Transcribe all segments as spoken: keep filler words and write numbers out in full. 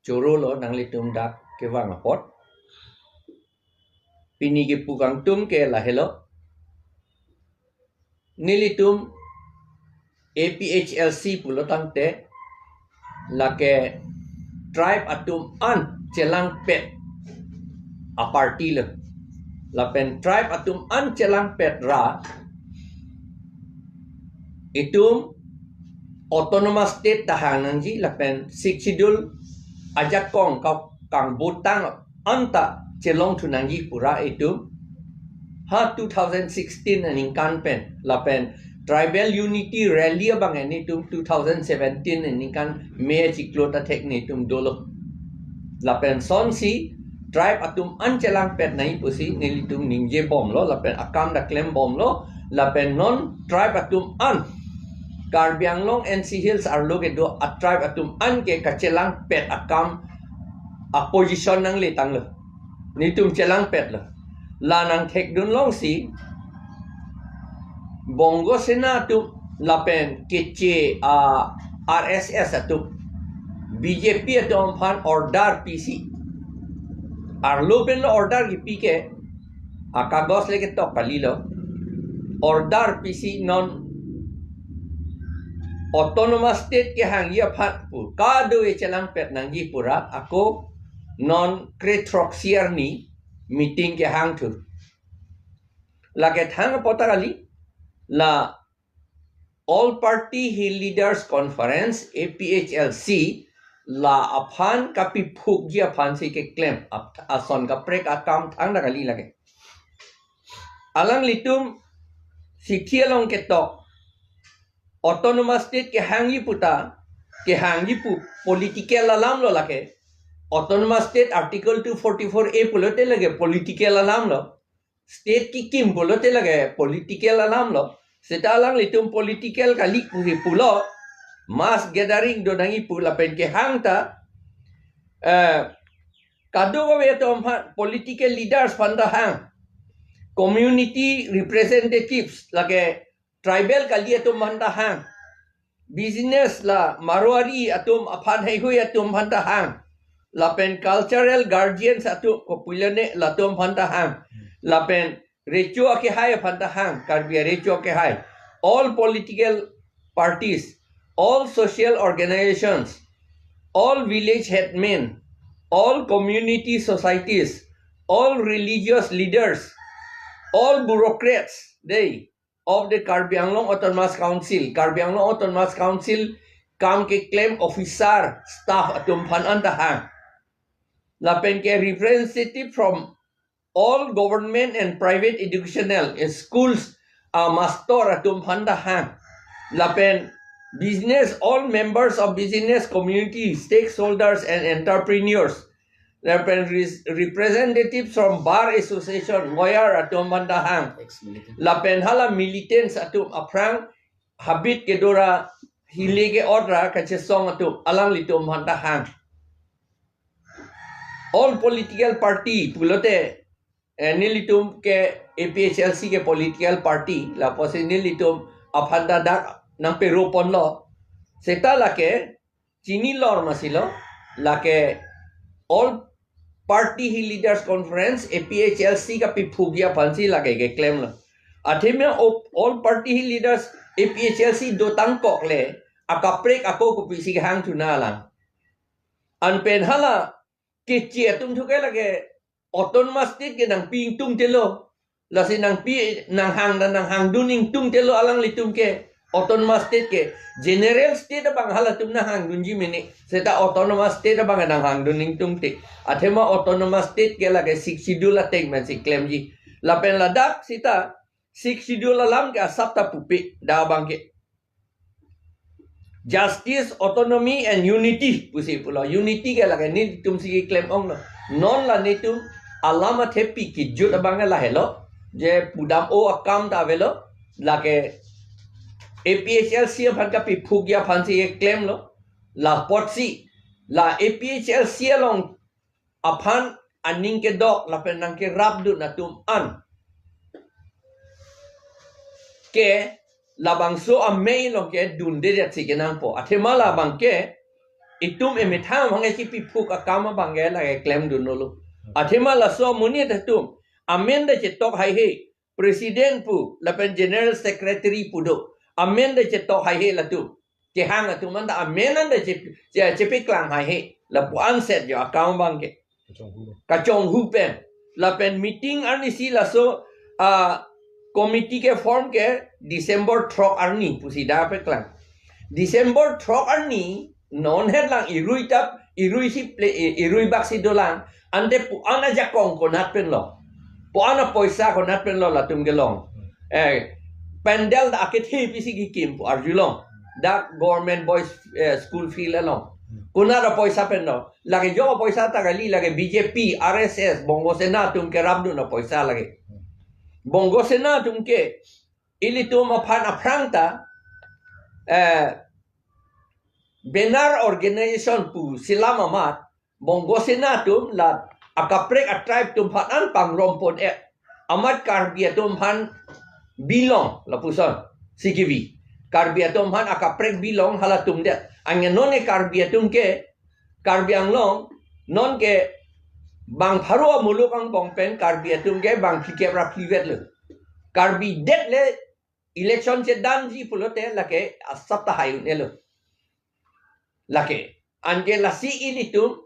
choro lo nanglitum dak kevang apot. Pini kepu kangtung ke lahelo. Nelitum A P H L C pulo tangte lake tribe atum an chelangpet a party lo. Lapen tribe atum an chelangpet ra itum autonomous state ta hang nangji lapen Sixth Schedule ajakong ka kangbutang anta chelongthu nangji pura itum ha two thousand sixteen aningkan pen lapen tribal unity rally abang nelitum two thousand seventeen aningkan May achiklo ta thek nelitum dolo. Lapen sonsi tribe atum an chelangpet nangji pusi nelitum ningje bomlo lapen akam ta klem bomlo lapen non tribe atum an Karbi Anglong N C Hills arlo kedo a tribe atum an ke kachelangpet akam a position nangle tanglo. Nelitum chelangpetlo. La nangthekdun longsi Bongo Sena atum lapen keche a R S S atum B J P atum aphan order pisi. Arlo penlo order kipi ke akagos le ketok kalilo. Order pisi non autonomous state kehangji aphan pu kadokave chelangpet nangji pura ako non krethrok siar ni meeting kehangthu. Lake thang apot ta kali la All Party Hill Leaders Conference, A P H L C, la aphan kapiphukji aphansi keklem ap- ason kaprek akam thang ta kali lake. Alanglitum sithi along ketok autonomous state kehangji puta, kehangji pu political alam lo lake. Autonomous state article two forty-four A pulote lake political alam lo. State kikim pulote lake political alam lo. Seta alanglitum political kali pusi pulo. Mass gathering do nangji pu lapen kehang ta eh, kadokave atum aphan political leaders aphan ta hang, community representatives lake tribal kali atum aphan ta hang, business la Marwari atum aphan heihui atum aphan ta hang, lapen cultural guardians atum kopuilone latum aphan ta hang, lapen recho akehai aphan ta hang, Karbi arecho akehai, all political parties, all social organizations, all village headmen, all community societies, all religious leaders, all bureaucrats, they of the Karbi Anglong Autonomous Council, Karbi Anglong Autonomous Council kam keklem officer, staff atum aphan an ta hang. Lapen ke representative from all government and private educational schools a master atum aphan ta hang. Lapen business, all members of business community, stakeholders and entrepreneurs. Lapen res- representatives from Bar Association, lawyer atum aphan ta hang. Ex-militant. Lapen hala militants atum aphrang habit kedo ra hile ke-ot ra kachesong atum alanglitum aphan ta hang. All political party pulote eh, nelitum ke A P H L C ke political party, lapusi nelitum aphan ta dak nangpero ponlo. Seta lake chini lor masi lo, lake All Party Hill Leaders Conference, A P H L C kapiphukji aphansi lake keklem lo. Athema op- All Party Hill Leaders A P H L C dotang kok le, akaprek ako kopisi kehangthu na lang. Anpen hala keche atum thu ke lake autonomous state ke nangpi ingtungte lo. Lasi nangpi nanghang dan nanghangdun ingtungte lo alanglitum ke autonomous state ke. General state abang halatum nanghangdunji mene. Seta autonomous state abang nanghangdun ingtungte. Athema autonomous state ke lake Sixth Schedule ateng pensi klemji. Lapen ladak seta Sixth Schedule alam ke asap ta pupe da abang ke. Justice, autonomy and unity pusi pulo. Unity ke lake nelitum si keklem onglo. Non la nelitum alam athepi kejut abang ke lahelo. Je pudam o akam ta avelo. Lake A P H L C aphan kapiphukji aphansi keklemlo. Lapotsi la A P H L C along aphan aning kedok lapen nangkerapdun atum an ke labangso amei along ke dunde det si kenangpo. Athema labang ke itum emethang abangke chipiphuk akam abangke lake klemdun-olo. Athema laso amonit atum amen ta chetok haihe, president pu lapen general secretary pu do, amen ta chetok haihe latum. Kehang atum anta amen anta che, che, chepeklang haihe. Lapu-an set jo akam abangke. Kachonghu. Kachonghu pen. Lapen meeting arnisi laso, ah, committee ke form ke December throk arni pusi dak peklang. December throk arni non het lang irui tap, irui si ple, irui bak si dolang. Ante pu-an ajakong konat pen lo. Pu-an apoisa konat pen lo latum kelong. Eh, pandal ta akethe pisi kikim pu arjulong. Dak government boys, eh, school field along. Konat apoisa pen lo. Lake jo apoisa ta kali, lake B J P, R S S, Bongo Sena atum kerapdun apoisa lake. Bongo Sena atum ke ilitum aphan aphrang ta, eh, banner organization pusi alam amat, Bongo Sena atum la akaprek a-tribe atum aphan an pangrompon-et. Amat Karbi atum aphan bilong lapuson. C K V. Karbi atum aphan akaprek bilong halatum det. Anke non e Karbi atum ke, Karbi Anglong, non ke bang pharo amuluk angbong pen Karbi atum ke bang phlikep ra phlivet lo. Karbi det le election chedanji pulote lake asap ta hai un-elo. Lake. Anke lasi ilitum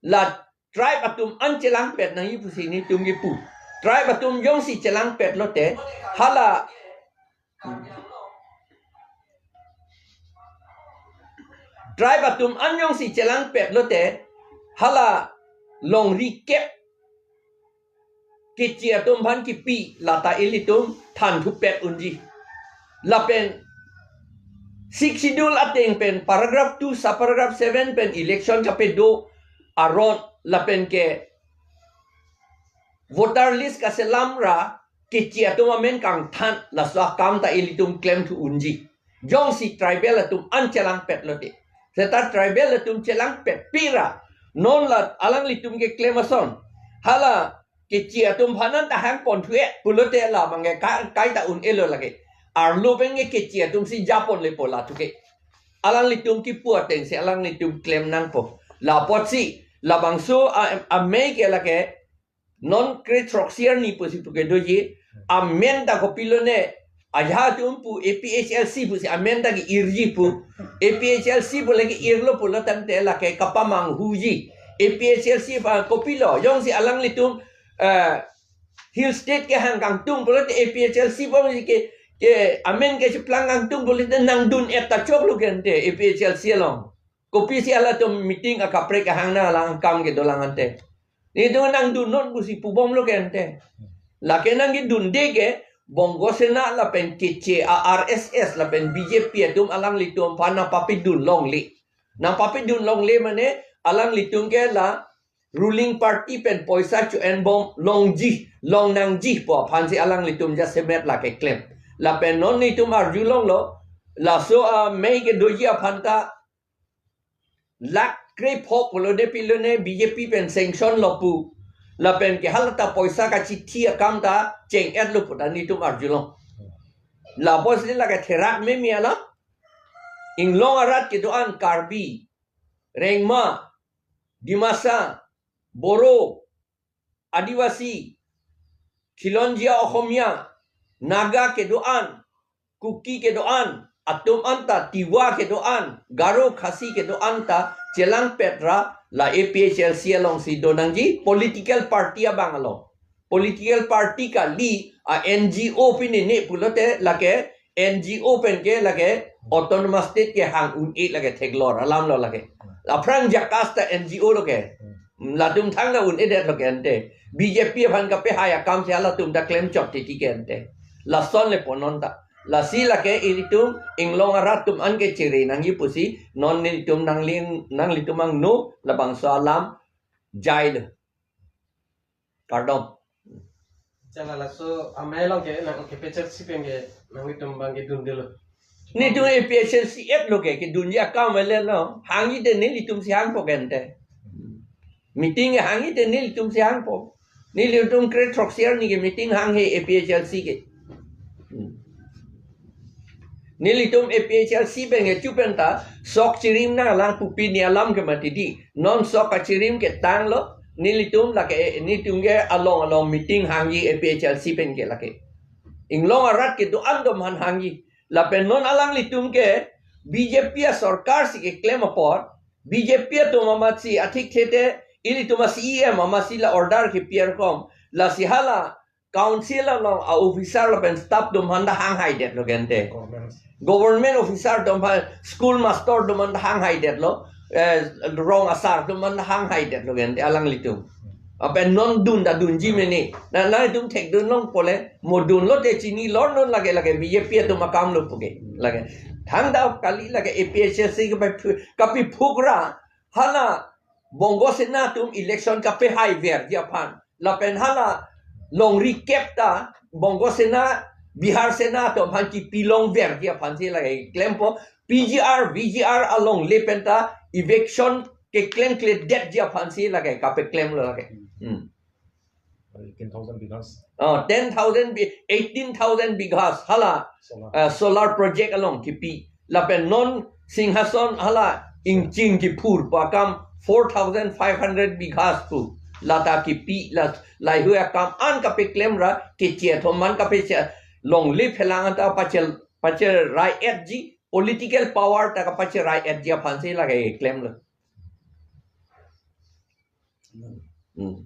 la tribe atum an chelangpet nangji pusi nelitum kipu. Tribe atum jongsi chelangpet lote, hala tribe atum an jongsi chelangpet lote, hala longri kep Keche atum aphan kipi lata ilitum thanthupet unji. Lapen Sixth Schedule ateng pen paragraph two, subparagraph seven pen election kapedo aron lapen ke voter list kaselam ra Keche atum amen kangthan laso akam ta ilitum klemthu unji. Jongsi tribal atum an chelangpet lote. Seta tribal atum chelangpet pira. Non la alanglitum keklem ason. Hala Keche atum aphan an ta hangponthu-e pulote la abangke ka-, kaita un-elo lake. Arlo pen ke Keche atum si japon lepo la tuke. Alanglitum kipu ateng si alanglitum klem nangpo. Lapotsi labangso a, amei ke lake non kre throksi arni pusi puke doji, amen ta kopilo ne, ajahak atum pu A P H L C pusi amen ta ke-irji pu, A P H L C pu lake irlo pulo tangte lake kapamanghuji, A P H L C pa kopilo, jongsi alanglitum, eh, Hill State kehang kangtung pulote A P H L C pu ke, ke amen kecheplang kangtung pulote nangdun-et ta choklo ke ante A P H L C along. Kopisi halatum meeting akaprek ahang nanglang akam kedolang ante. Nelitum nangdunnon pusi pubomlo ke ante. Lake nangkedunde ke Bongo Sena lapen Keche a R S S lapen B J P atum alanglitum aphan nangpapidun longle. Nangpapidun longle mane alanglitum ke la ruling party pen poisa cho-enbom longji, longnangji pu aphansi alanglitum jasemet lake klem. Lapen non nelitum arjulonglo, laso amei kedoji aphan ta lakh krepho pulo de pilo ne B J P pen sanction lo pu. Lapen ke hala ta poisa kachithi akam ta cheng-etlo pu ta nelitum arjulong. Lapotsi lake therak meme alam. Inglong arat kedo-an Karbi, Rengma, Dimasa, Boro, Adivasi, Khilonjia Ohomia, Naga kedo-an, Kuki kedo-an, atum anta Tiwa kedo-an, Garo Khasi kedo-an ta chelangpet ra la A P H L C alongsi donangji political party abang along. Political party kali a N G O pinine pulote lake N G O pen ke lake autonomous state kehang un-e lake theklor alam lo lake. Aphrang JACAS ta N G O lo ke. Latum thangta un-edetlo ke ante. B J P aphan kapehai akam si halatum ta klemchot titi ke ante. Lason lepo non ta. Lasi lake ilitum inglong arat atum an ke chere nangji pusi non nelitum nangling nanglitum angno labangso alam jailo. Kardom. Chala laso amei along ke nang ke pecer si pen ke nanglitum abangke dundelo. Nelitum A P H L C et lo ke, kedunji akam avelo. Hangji te nelitum si hangpo ke ante. Meeting hangji te nelitum si hangpo. Nelitum kre throksi arni ke meeting hanghe A P H L C ke. Hmm. Nelitum A P H L C pen ke chu pen ta sok chirim nanglang pupi ni alam ke mati di. Non sok kachirim ke tanglo. Nelitum lake, nelitum ke along along meeting hangji A P H L C pen ke lake. Inglong arat kedo-an atum aphan hangji. Lapen non alanglitum ke B J P asorkar si keklem apot, B J P atum amatsi athik thete, ilitum a-C E M amatsi la order kepi arkom, lasi hala council along a-officer lapen staff atum aphan ta hang haidetlo gente. Government. Government officer atum aphan, school master atum aphan ta hang haidetlo, eh, rong asar atum aphan ta hang haidetlo gente alanglitum. Lapen non dun ta dunji mene. Na, nangtum thekdun long pole, mo dunlote chini lor non lake lake B J P atum akam lo puke. Lake. Thangta kali lake A P H L C kapi phu-, kapiphuk ra, hala Bongo Sena atum election kapehai verji aphan. Lapen hala longri kep ta Bongo Sena, Bihar Sena atum aphan kipi long verji aphan si lake klempo. P G R, V G R alongle pen ta eviction keklem kledetji aphan si lake kapeklemlo lake. Hmm. Eighteen thousand bighas. Oh, ten thousand bi-, eighteen thousand bighas hala, solar. Uh, solar project along kipi. Lapen non Singhason hala ingching kiphur pakam four thousand five hundred bighas pu. Lata kipi la, laheihui akam an kapeklem ra keche atum an kapeche longle phelang anta pachel, pacherai-etji, political power ta kapacherai-etji aphan si lake klemlo. Hmm.